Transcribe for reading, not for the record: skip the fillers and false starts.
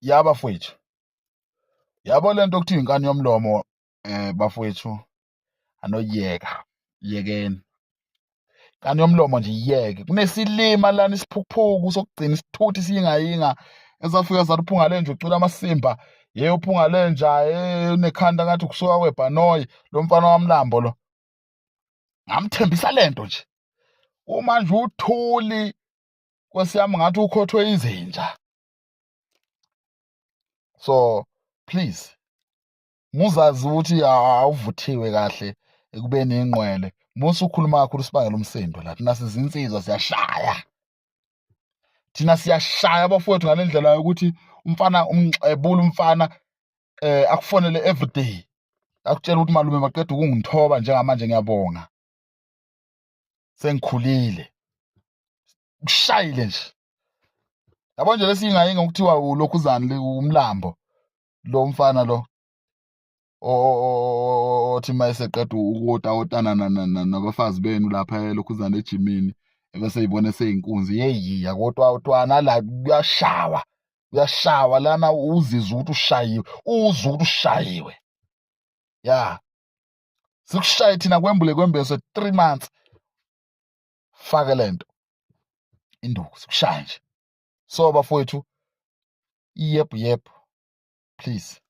Ya bafowethu, yabo lento okuthiwa inkani yomlomo, bafowethu, anoyeka, yekeni inkani yomlomo nje, iyeke. Kunesilima lana, isiphukuphuku sokugcina, isithuthi siyingayinga, esafika sathi uphunga lenja ucula amasimba. Ye, uphunga lenja unekhanda ngathi kusuka kwebhanoyi. Lo mfana wamlambo lo ngamthembisa lento nje, uma nje uthuli, nkosi yami, ngathi ukhothwe izinja. So please, muzazi ukuthi awuvuthiwe kahle ekubeni ingqwele, musu ukhuluma kakhulu, sibangela umsindo la. Thina sizinsizwa, siyashaya, thina siyashaya abafowethu ngale ndlela yokuthi umfana umxebula, umfana akufonele every day, akutshela ukuthi, "Malume, maqeda ukungithoba njengamanje, ngiyabonga, sengikhulile." Kushayile nje, yabo nje, lesingayinga ukuthiwa ulokhuzane umlambo lo mfana lo othi uma eseqeda ukotawotana nabafazi benu lapha elokhuzane ejimini, ebese yibona eseyinkunzi. Yeyi, akotwawotwana la, kuyashawa, kuyashawa lana, uzizwe ukuthi ushayiwe, uzwe ukuthi ushayiwe. Ya, sikushaye thina kwembule kwembeswe 3 months, fake lento induku, sikushaye nje. So bafowethu, yep, yep, please.